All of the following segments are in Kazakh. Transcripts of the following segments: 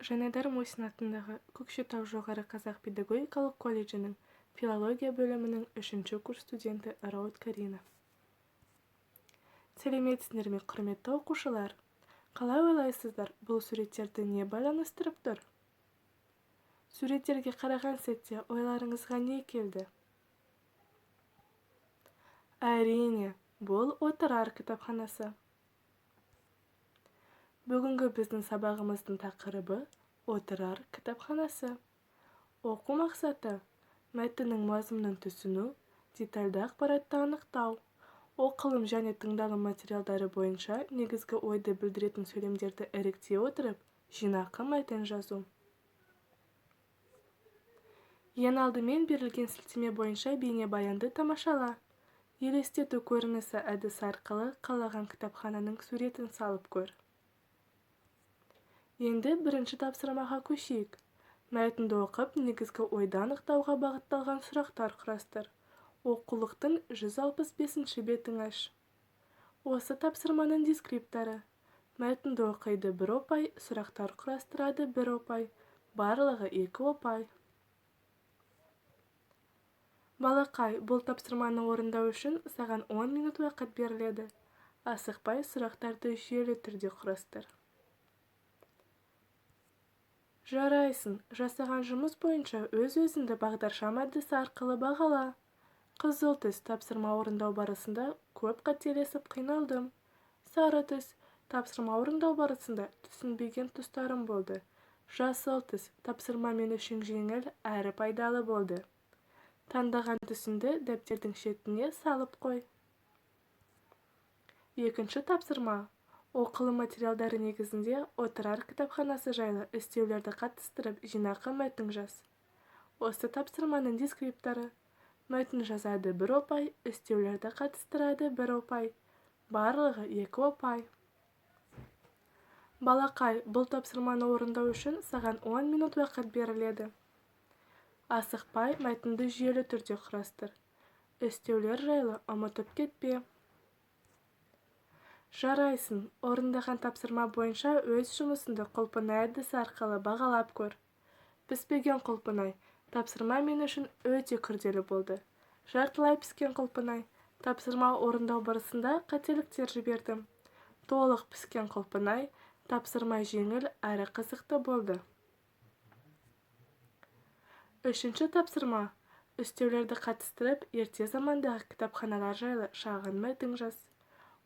Жанайдар Мусин атындағы Көкшетау жоғары қазақ педагогикалық колледжінің филология бөлімінің үшінші курс студенті Роуд Карина. Сәлеметсіңдер ме, құрметті оқушылар! Қалай ойлайсыздар, бұл суреттерді не байланыстырып тұр? Суреттерге қараған сәтте ойларыңызға не келді? Әрине, бұл Отырар кітапханасы. Бүгінгі біздің сабағымыздың тақырыбы Отырар кітапханасы. Оқу мақсаты: мәтіннің мазмұнын түсіну, детальді ақпаратты анықтау, оқылым және тыңдалым материалдары бойынша негізгі ойды білдіретін сөйлемдерді іріктей отырып, жинақы мәтін жазу. Ең алдымен берілген сілтеме бойынша бейнебаянды тамашала. Елестету көрінісі әдісі арқылы қалаған кітапхананың суретін салып көр. Енді бірінші тапсырмаға көшейік. Мәтінді оқып, негізгі ойды анықтауға бағытталған сұрақтар құрастыр. Оқулықтың 165 бетін аш. Осы тапсырманың дескрипторы. Мәтінді оқиды бір ұпай, сұрақтар құрастырады бір ұпай. Барлығы 2 ұпай. Балақай, бұл тапсырманы орындау үшін саған 10 минут уақыт беріледі. Асықпай сұрақтарды жүйелі түрде құрастыр. Жарайсың, жасаған жұмыс бойынша өз-өзіңді бағдаршам әдісі арқылы бағала. Қызыл түс тапсырма орындау барысында көп қателесіп қиналдым. Сары түс тапсырма орындау барысында түсінбеген тұстарым болды. Жасыл түс тапсырма мен үшін жеңіл әрі пайдалы болды. Таңдаған түсіңді дәптердің шетіне салып қой. Екінші тапсырма. Оқылым материалдары негізінде Отырар кітапханасы жайлы үстеулерді қатыстырып жинақы мәтін жаз. Осы тапсырманың дескрипторы. Мәтін жазады бір ұпай, үстеулерді қатыстырады бір ұпай. Барлығы 2 ұпай. Балақай, бұл тапсырманы орындау үшін саған 10 минут уақыт беріледі. Асықпай мәтінді жүйелі түрде құрастыр. Үстеулер жайлы ұмытып кетпе. Жарайсың, орындаған тапсырма бойынша өз жұмысыңды құлпынай әдісі арқылы бағалап көр. Піспеген құлпынай, тапсырма мен үшін өте күрделі болды. Жартылай піскен құлпынай, тапсырма орындау барысында қателіктер жібердім. Толық піскен құлпынай, тапсырма жеңіл әрі қызықты болды. Үшінші тапсырма. Үстеулерді қатыстырып, ерте замандағы кітапханалар жайлы шағын мәтін жаз.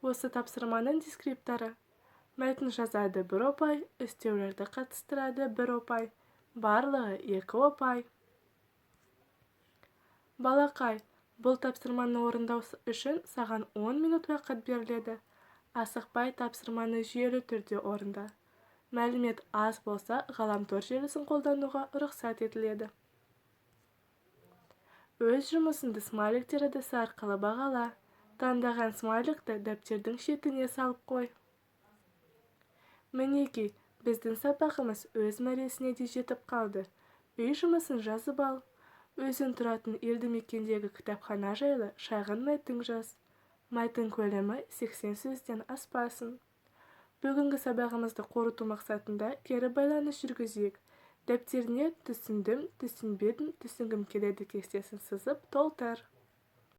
Осы тапсырманың дескрипторы. Мәтін жазады бір ұпай, үстеулерді қатыстырады бір ұпай. Барлығы 2 ұпай. Балақай, бұл тапсырманы орындау үшін саған 10 минут уақыт беріледі. Асықпай тапсырманы жүйелі түрде орында. Мәлімет аз болса, ғаламтор желісін қолдануға рұқсат етіледі. Өз жұмысыңды смайликтер әдісі арқылы бағала. Таңдаған смайликті дәптердің шетіне салып қой. Мінекей, біздің сабағымыз өз мәресіне де жетіп қалды. Үй жұмысын жазып ал. Өзің тұратын елді мекендегі кітапхана жайлы шағын мәтін жаз. Мәтін көлемі 80 сөзден аспасын. Бүгінгі сабағымызды қорыту мақсатында кері байланыс жүргізейік. Дәптеріне түсіндім, түсінбедім, түсінгім келеді кестесін сызып толтыр.